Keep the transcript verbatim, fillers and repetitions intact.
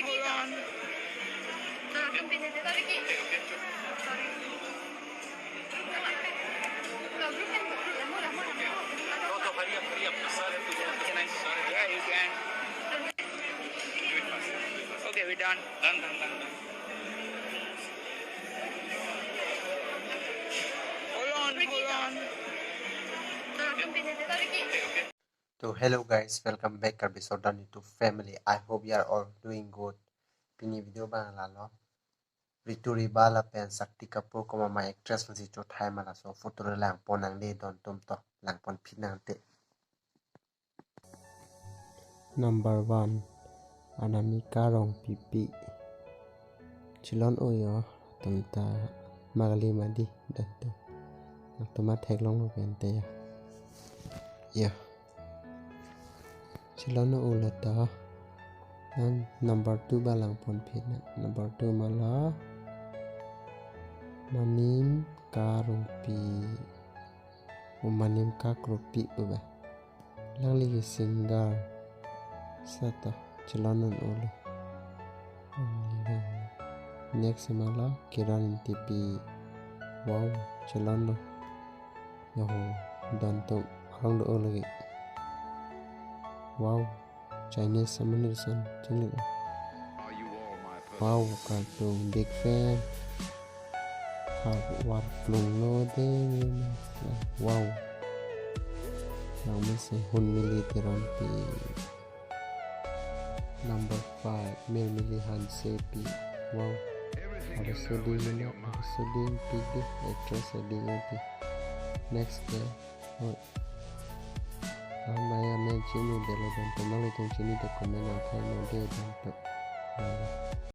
Hold on. Can I? Yeah, you can. Okay, we're done. Done, done, done, done. Hold on, hold on. So hello guys, welcome back Karbi Short Dance YouTube family. I hope you are all doing good. Pini video abang lalo. Ritu Riba lapen Shakti Kapoor ko mama actress masi chothai ma, laso photo le langpon nangde don atum to, langpon phi nangte. Number one, Anamika Rongpipi. Chilon-o yo, atum ta magli madi, dah tu. Atum ma theklonglo pen te ya. Ya. Chilon-o lo to. Nang number two abang langpon phi nang. Number two ma lo Manim Karongpi. O Manim Kakropi pu ba. Alangli ke singer. Sa to, chilon-o lo. Next ma lo Kiran Ingtipi. Wow, chilon-o. Yo ho, don atum arong do-o lagi. Wow, Chinese amonit ason chingli. Wow, kartu big fan. Har war plung lo de. Wow. Nang mesen Hunmili Teronpi. Number five, Mirmili Hansepi. Wow. Ada seding lo, ada seding pidi, actress seding ati. Next day. Oh. Amaya men chini delo dan tenang itu chini de comment angkai mode dan tu.